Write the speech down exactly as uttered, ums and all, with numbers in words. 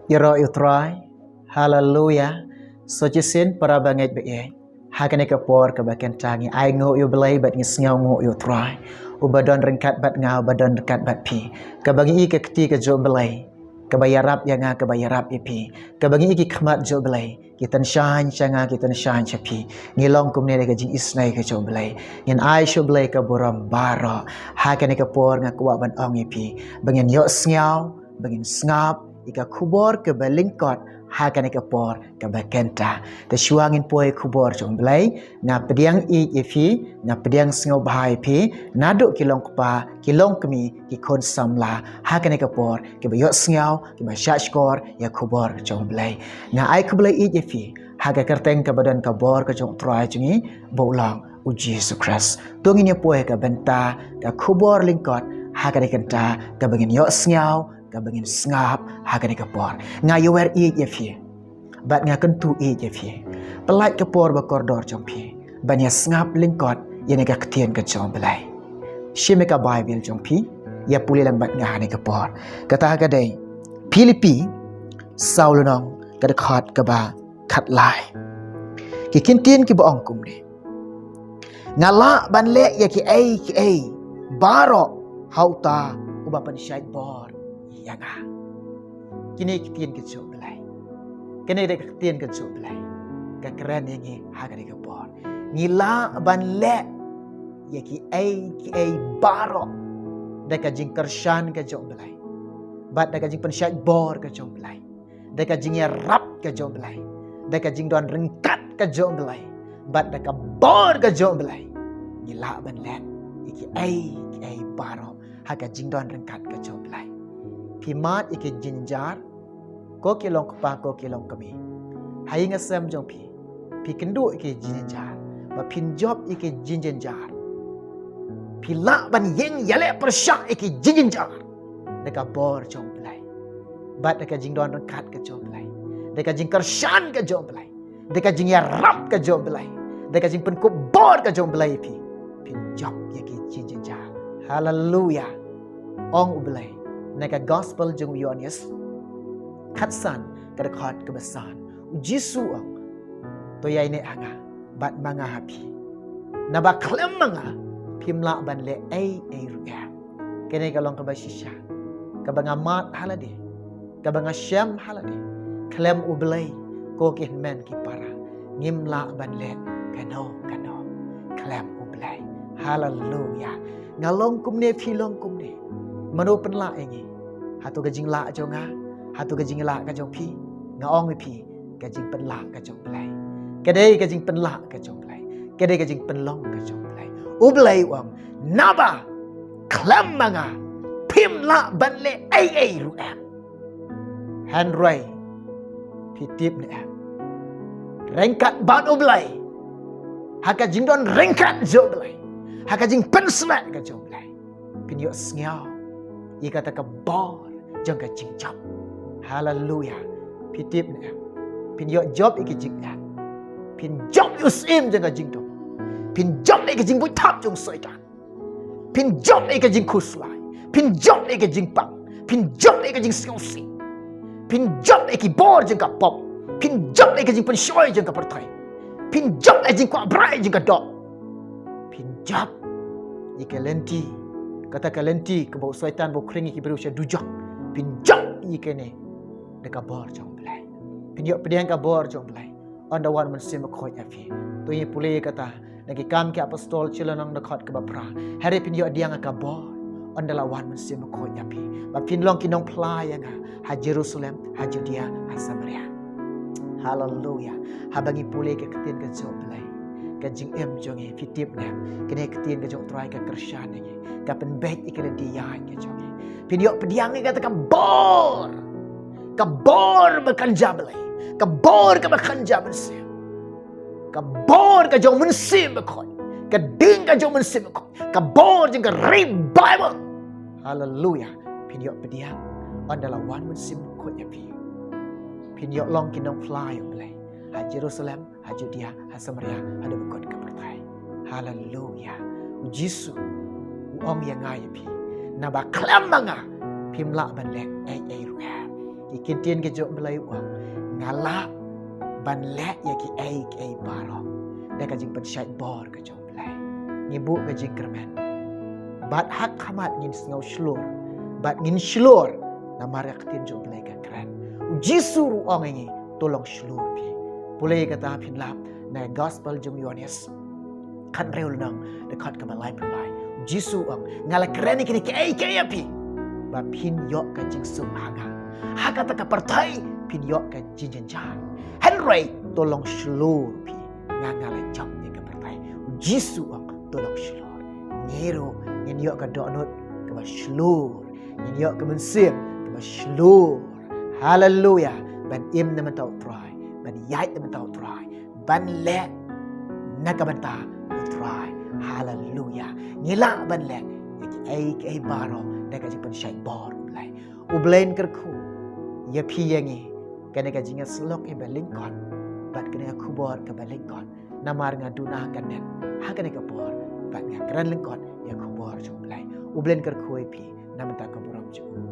Ïaroh ïa u Trai. Haleluya. Sa shisien para bangeit ba ïeit, ha kane ka por kaba kynta ngi ai nguh ïa u Blei bad ngi sngew nguh ïa u Trai, uba don ryngkat bad nga, uba don ryngkat bad phi. Kaba ngi i ka kti ka jong u Blei, kaba ïarap ïa nga, kaba ïarap ïa phi. Kaba ngi i ki khmat jong u Blei, ki tyngshaiñ sha nga, ki tyngshaiñ sha phi. Ngi long kumne da ka jingisynei ka jong u Blei. Ngin ai sha u Blei ka burom baroh. Ha kane ka por nga kwah ban ong ïa phi ba ngin ïohsngew, ba ngin sngap ïa ka khubor kaba lyngkot ha kane ka por kaba kynta. Te shuwa ngin poi khubor jong u Blei, nga pdiang ïeit ïa phi, nga pdiang sngewbha ïa phi, naduh ki long kpa, ki long kmie, ki khun samla ha kane ka por, kiba ïohsngew, kiba shahshkor ïa ka khubor ka jong u Blei. Nga ai khublei ïeit ïa phi ha ka kyrteng kaba don ka bor ka jong u Trai jong ngi, ba u long u Jisu Khrist. To ngin ïa poi ha ka bynta ka khubor lyngkot ha kane ka bynta, kaba ngin ïohsngew, kaba ngin sngap ha kane ka por. Nga ïawer ïeit ïa phi bad nga kyntu ïeit ïa phi. Pyllait ka por ba kordor jong phi ban ïa sngap lyngkot ïa kane ka ktien ka jong u Blei. Shim ïa ka Baibl jong phi, ïa pule lang bad nga ha kane ka por. Kata ka dei Philippi saw lynnong, ka dkhot kaba khatlai. Ki ktien kiba ong kumne: Nga lah ban leh ïa kiei kiei baroh ha uta uba pynshait bor ïa nga. Kine ki ktien ka jong u Blei. Kine ki ktien ka jong u Blei ka kren ïa ngi ha kane ka por. Ngi lah ban leh ïa kiei kiei baroh da ka jingkyrshan ka jong u Blei bad da ka jingpynshait bor ka jong u Blei, da ka jingïarap ka jong u Blei, da ka jingdon ryngkat ka jong u Blei bad da ka bor ka jong u Blei. Ngi lah ban leh ïa kiei kiei baroh ha ka jingdon ryngkat ka jong u Blei. Phi mad ïa ki jingjynjar, ko ki long kpa, ko ki long kmie. Ha ïing ha sem jong phi, phi kynduh ïa ki jingjynjar, ba phin jop ïa ki jingjynjar. Phi lah ban ïeng ïaleh pyrshah ïa ki jingjynjar da ka bor jong u Blei bad da ka jingdon ryngkat ka jong u Blei, da ka jingkyrshan ka jong u Blei, da ka jingïarap ka jong u Blei, da ka jingpynkup bor ka jong u Blei ïa phi, phin jop ïa ki jingjynjar. Haleluya. Ong u Blei na ka gospel jong u Ïoannis khatsan, ka dkhot kaba san, u Jisu u ong: To ïaineh ha nga bad ma nga ha phi. Naba khlem ma nga phim lah ban leh ei ei ruh em. Kane ka long kaba shisha kaba nga mad ha lade, kaba nga shem ha lade. Khlem u Blei, ko ki hynmen ki para, ngim lah ban leh kano kano khlem u Blei. Haleluya. Nga long kumne, phi long kumne. Mano pynlah ïa ngi? Hato ka jinglah jong nga? Hato ka jinglah ka jong phi? Nga ong ïa phi, ka jingpynlah ka jong u Blei. Ka dei ka jingpynlah ka jong u Blei. Ka dei ka jingpynlong ka jong u Blei. U Blei u ong: Naba khlem ma nga phim lah ban leh ei ei ruh em. Hynrei phi tip ne em, ryngkat bad u Blei, ha ka jingdon ryngkat jong u Blei, ha ka jingpynshlur ka jong u Blei, phin ïohsngew ïa kata ka bor jong ka jingjop. Haleluya. Phi tip ne em, phin ïoh jop ïa ka jingeh, phin jop ïa u syiem jong ka jingdum, phin jop ïa ka jingbuit thap jong u Soitan, phin jop ïa ka jingkhuslai, phin jop ïa ka jingpang, phin jop ïa ka jingsngewsih, phin jop ïa ki bor jong ka pop, phin jop ïa ka jingpynshoi jong ka pyrthei, phin jop ïa ka jingkwah brai jong ka doh, phin jop ïa ka lynti, kata ka lynti kaba u Soitan ba u khring ïa ki briew sha dujok, phin jop ïa kane da ka bor jong u Blei. Phin ïoh pdiang ka bor jong u Blei ynda wan u Mynsiem Bakhuid ha phi. To ngin pule kata na Ki Kam ki Apostol shi lynnong, dkhot kaba phra. Hynrei phin ïoh pdiang ka bor ynda la wan u Mynsiem Bakhuid ha phi, ba phin long ki nongphla ïa nga ha Jerusalem, ha Judea, ha Samaria. Haleluya. Haba ngi pule ka ktien ka jong u Blei, ka jingim jong ngi, phi tip ne em, kane ka ktien ka jong u Trai ka kyrshan ïa ngi, ka pynbeit ïa ka lynti ïaid ka jong ngi. Phin ïoh pdiang ïa kata ka bor, ka bor ba kynja Blei, ka bor kaba kynja mynsiem, ka bor ka jong u Mynsiem Bakhuid, ka ding ka jong u Mynsiem Bakhuid, ka bor jong ka revival. Haleluya. Phin ïoh pdiang ynda la wan u Mynsiem Bakhuid ha phi. Phin ïoh long ki nongphla ïa u Blei ha Jerusalem, ha Judea, ha Samaria, haduh ba kut ka pyrthei. Haleluya. U Jisu u ong ïa nga ïa phi, naba khlem ma nga phim lah ban leh ei ei ruh em. Ki ktien ki jong U Blei u ong, nga lah ban leh ïa kiei kiei baroh da ka jingpynshait bor ka jong U Blei. Ngi buh ka jingkyrmen. Bad ha khmat ngin sngew shlur, bad ngin shlur, namar ka ktien jong U Blei ka kren. U Jisu ruh u ong ïa ngi, to long shlur phi. Pule kata phin lap na gospel jong u Ïoannis. Khathynriew lynnong, dkhot kaba laiphew lai. U Jisu u ong, nga la kren ïa kine kiei kiei ïa phi, ba phin ïoh ka jingsuk ha nga. Ha kata ka pyrthei phin ïoh ka jingjynjar. Hynrei to long shlur phi. Nga, nga la jop ïa ka pyrthei. U Jisu u ong, to long shlur. Ngi ruh ngin ïoh ka dohnud kaba shlur. Ngin ïoh ka mynsiem kaba shlur. Haleluia. Ban im na bynta U Trai, ban ïaid na bynta U Trai, ban leh na ka bynta U Trai. Haleluia. Ngi lah ban leh ïa kiei kiei baroh da ka jingpynshait bor U Blei. U Blei un kyrkhu ïa phi ïa ngi, kane ka jingïasyllok ïa ba lyngkot, bad kane ka khubor kaba lyngkot. Namar nga duna ha ka net ha kane ka por, bad nga kren lyngkot ïa ka khubor jong U Blei. U Blei un kyrkhu ïa phi na bynta ka burom jong u.